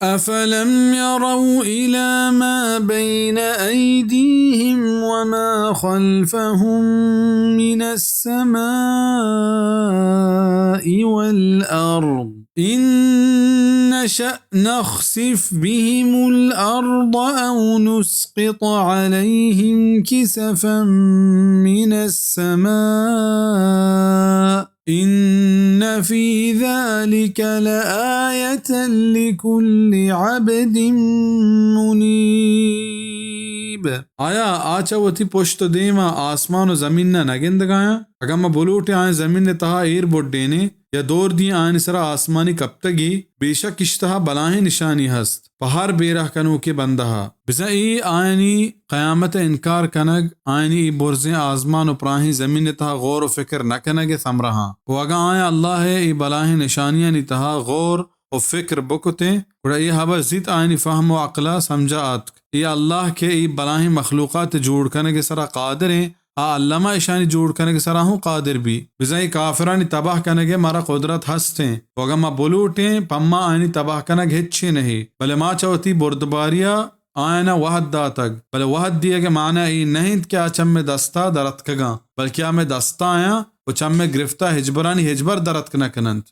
أفلم يروا إلى ما بين أيديهم وما خلفهم من السماء والأرض إن نشأ نخسف بهم الأرض أو نسقط عليهم كسفا من السماء إن في ذلك لآية لكل عبد منيب. آیا آ چہ وتی پشت و دیما آسمان و زمین ءَ نہ گندگایاں؟ اگاں ما بلوٹیں آیاں زمین ءِ تہا ایر بڈینیں یا دور دیں آیانی سرا آسمانی کپتگے، بے شک ایشی تہا بلاہیں نشانی ہست پہ ہر بیرہ کنوکیں بندہ ءَ۔ بزاں اے آیانی قیامت ءِ انکار کنگ، آیانی اے برزیں آزمان و پراہیں زمین ءِ تہا غور و فکر نہ کنگ ءِ ثمرہ آں۔ و اگاں آیاں اللہ ءِ اے بلاہیں نشانیانی تہا غور و فکر بکتیں، گڑا اے ہبر زیت آیانی فہم و عقل ءَ سمجھ ءَ آتک۔ اے اللہ کہ اے بلاہیں مخلوقات ءِ جوڑ کنگ ءِ سرا قادریں، آ الما اشانی جوڑ کنگ ءِ سرا ہوں قادر بی۔ بزاں اے کافرانی تباہ کنگ ءِ مارا قدرت ہستیں و اگاں ما بلوٹیں، پہ ما آیانی تباہ کنگ ہچے نہ اے، بلے ما چہ وتی بردباری ءَ آیانا وہد داتگ۔ بلے وہد دیگ ءِ مانا اے نہ انت کہ آ چہ مئے دستا در اتکگاں، بلکہ آ مئے دستا آیاں و چہ مئے گرفتا ہچبرانی ہچبر در اتک نہ کننت۔